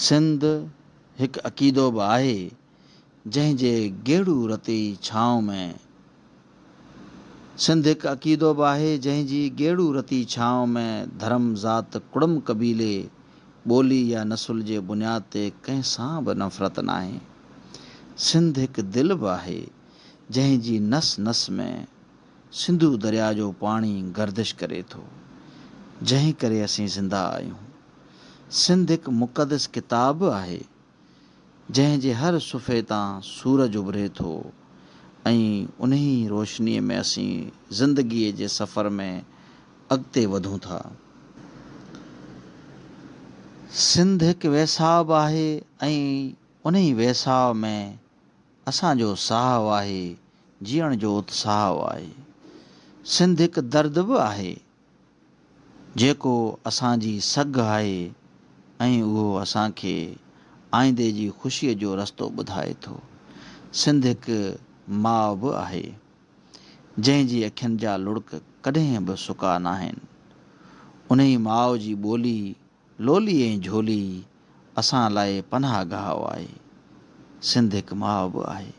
سنڌ هڪ عقيدو به آهي، جنهن جي گيڙو رتي ڇانو ۾. سنڌ هڪ عقيدو به آهي، جنهن جي گيڙو رتي ڇانو ۾ ڌرم، ذات، ڪڙم قبيلي، ٻولي يا نسل جي بنياد تي ڪنهن سان به نفرت ناهي. سنڌ هڪ دل به آهي، جنهن جي نس نس ۾ سنڌو درياء جو پاڻي گردش ڪري ٿو، جنهن ڪري اسين زنده آهيون. سنڌ هڪ مقدس ڪتاب به آهي، جنهن جي هر صفحي تان سورج اڀري ٿو ۽ انهي روشنيء ۾ اسين زندگيء جي سفر ۾ اڳتي وڌون ٿا. سنڌ هڪ ويساهه به آهي ۽ انهي ويساهه ۾ اسان جو ساهه آهي، جيئڻ جو اتساهه آهي. سنڌ هڪ درد به آهي، جيڪو اسان جي سگهه آهي ۽ اهو اسان کي آئيندي جي خوشيء جو رستو ٻڌائي ٿو. سنڌ هڪ ماء به آهي، جنهن جي اکين جا لڙڪ ڪڏهن به سڪا ناهن. انهي ماء جي ٻولي، لولي ۽ جهولي اسان لاء پناهه گاهه آهي. سنڌ هڪ ماء به آهي.